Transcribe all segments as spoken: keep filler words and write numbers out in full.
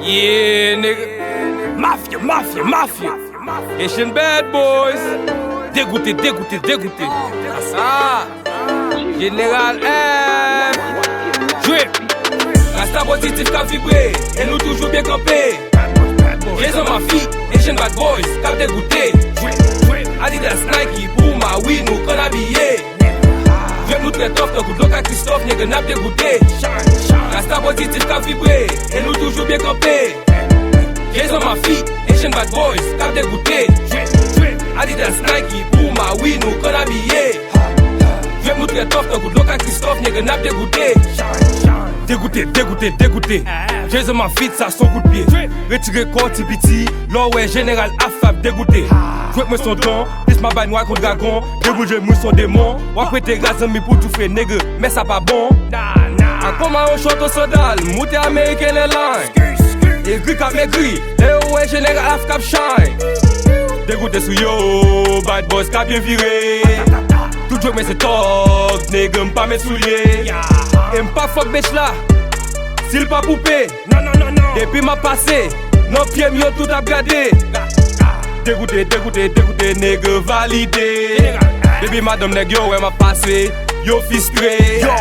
Yeah, nigga. Mafya, mafya, mafya. Haitian bad boys. Degoute, degoute, degoute. Asa. Jeneral M. Drip. Rasta pozitif k ap vibre, e nou toujou byen kanpe. Jason Mafit, Haitian bad boys, k ap degoute. Adidas, Nike, Puma, wi, nou konn abiye. Vye nou trè tòf tankou Doka Christophe, nèg n ap degoute. Rasta pozitif k ap vibre, e nou toujou byen kanpe. Jason Mafit, Haitian bad boys, k ap degoute. Adidas, Nike, Puma, wi, nou konn abiye. Vye nou trè tòf tankou Doka Christophe, nèg n ap degoute. Degoute, degoute, degoute. Jason Mafit, sa son kout pye. Retire kò ti piti, lè w wè jeneral Afab degoute. Jwèt mwen son don, plis m ap bay nwa kon dragon. Debouje mwen son demon, w ap rete raz zanmi pou toufe nèg, men sa pa bon. Ak kòman yon chòt an sandal, moute American Airlines. Egri k ap megri, lè yo wè jeneral Af k ap shine. Degoute sou yo, bad boys k ap byen vire. Tout jwèt mwen se tòg, nèg m pa met soulye. E m pa fòk bitch la, si l pa poupe. Depi m ap pase, nan pye m yo tout ap gade. Degoute, degoute, degoute, nèg valide. Depi madanm nèg yo wè m ap pase, yo fistre. Yo,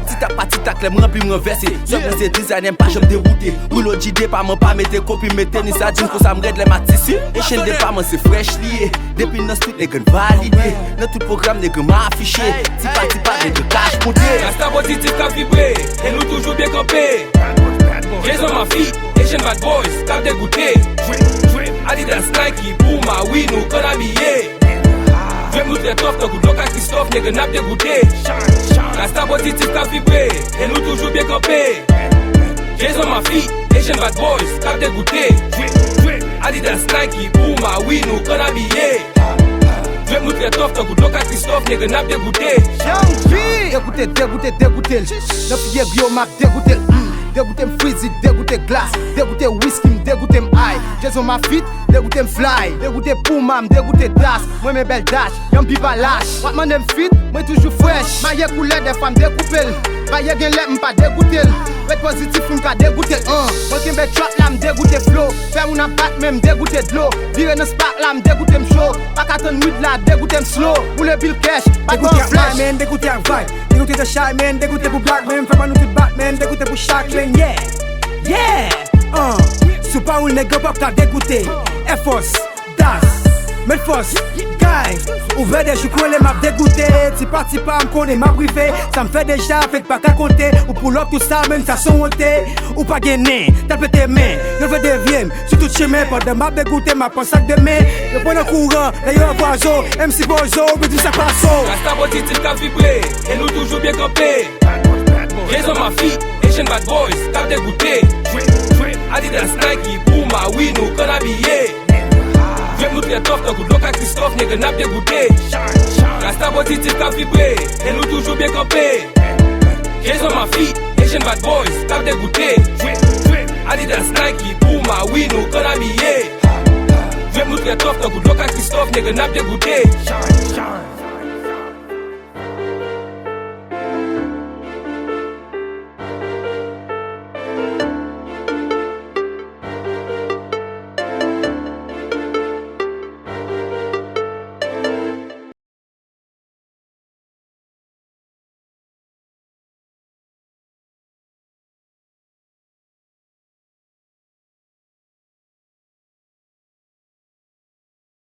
titak pa titak, lè m ranpli m ranvèse. Sòt mwen se dizayne, m pa janm dewoute. Rilo G depaman pa mete kopi, mete ni sa di m konsa m rèd lè m atisi. Echenn depaman se fresh li ye. Depi nan street nèg n valide. Nan tout pwogram nèg m afiche. Ti pa ti pa nèg cash monte. Rasta pozitif k ap vibre, e nou toujou byen kanpe. Jason Mafit, Haitian bad boys, k ap degoute. Adidas, Nike, Puma, wi, nou konn abiye. Vye nou trè tòf tankou Doka Christophe, nèg n ap degoute. Rasta pozitif k ap vibre, e nou toujou byen kanpe. Jason Mafit, Haitian bad boys, k ap degoute. Adidas, Nike, Puma, wi, nou konn abiye. Vye nou trè tòf tankou Doka Christophe, nèg n ap degoute. Young G! Degoute, degoute, degoute l. Nan figi egri yo m ap degoute l. Mm. Degoute m Freezy, degoute glas. Degoute whisky, m degoute m ay. Jason Mafit, degoute m fly. Degoute Puma, m degoute das. Mwen men bèl dash, yon pipa lach. W ap mande m fit, mwen toujou fresh. Maye koulè dèfwa m dekoupe l. Maye gen lè m pa degoute l. Ret pozitif m pa degoute l. Uh. Mwen kenbe trap la m degoute flow. Fè moun ap bat men m degoute dlo. Vire nan spark la m degoute m cho. Pa ka tann wid la degoute m slow. Boule pil cash, pa t pran flèch. Degoute ak man, degoute ak vibe. Degoute nan chay men, degoute pou black men. Fè ban nou tout bat men, degoute pou chak len, yeah. Yeah, uh. Si w pa woul nèg yo p ap ka degoute. Air Force, das, met fòs, guys. Ouvè de jou kwele m ap degoute. Ti pa ti pa m konnen m ap rive. Sa m fè deja fèk pa ka konte. Ou pull up tout sa men sa son wonte. Ou pa gen nen, t al pete men. Yo vle devye m sou tout chemen pandan m ap degoute, m ap panse ak demen. Yo pran nan kouran, lè yo wè pwazo, M C pozo, yo di sa pa so. Rasta pozitif k ap vibre, e nou toujou byen kanpe. Jason Mafit, Haitian bad boys, k ap degoute. Adidas, Nike, Puma, wi, nou konn abiye. Vye nou trè tòf tankou Doka Christophe, nèg n ap degoute. Rasta pozitif k ap vibre, e nou toujou byen kanpe. Jason Mafit, Haitian bad boys, k ap degoute. Adidas, Nike, Puma, wi, nou konn abiye. Vye nou trè tòf tankou Doka Christophe, nèg n ap degoute.